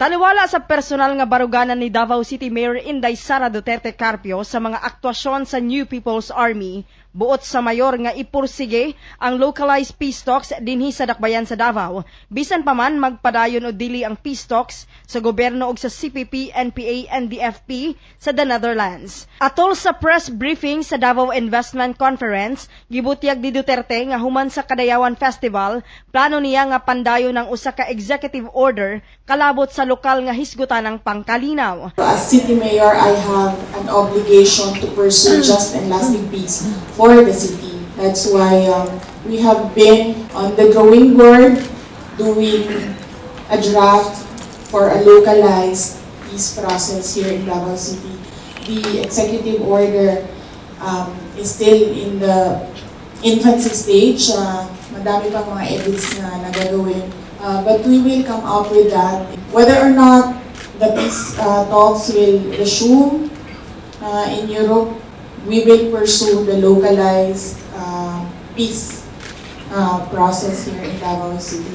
Taliwala sa personal nga baruganan ni Davao City Mayor Inday Sara Duterte Carpio sa mga aktuasyon sa New People's Army, buot sa mayor nga ipursige ang localized peace talks dinhi sa dakbayan sa Davao. Bisan pa man magpadayon o dili ang peace talks sa gobyerno og sa CPP, NPA, NDFP sa the Netherlands. Atol sa press briefing sa Davao Investment Conference, gibutyag ni Duterte nga human sa Kadayawan Festival, plano niya nga pandayon ng usa ka executive order kalabot sa lokal nga hisgutan ng pangkalinaw. As city mayor, I have an obligation to pursue just and lasting peace for the city. That's why we have been on the drawing board doing a draft for a localized peace process here in Davao City. The executive order is still in the infancy stage. Madami pang mga edits na gagawin. But we will come up with that. Whether or not the peace talks will resume in Europe, we will pursue the localized peace process here in Davao City,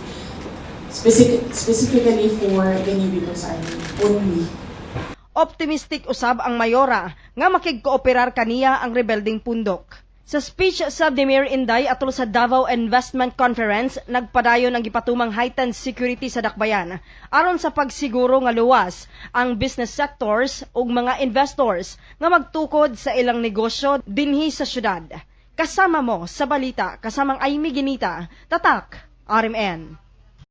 specifically for the New People's Army only. Optimistic usab ang mayora nga makigkooperar kaniya ang rebelding pundok. Sa speech sab ni Mayor Inday atol sa Davao Investment Conference, nagpadayon ang gipatumang heightened security sa dakbayan aron sa pagsiguro nga luwas ang business sectors ug mga investors nga magtukod sa ilang negosyo dinhi sa syudad. Kasama mo sa balita, kasamang Amy Ginita, Tatak, RMN.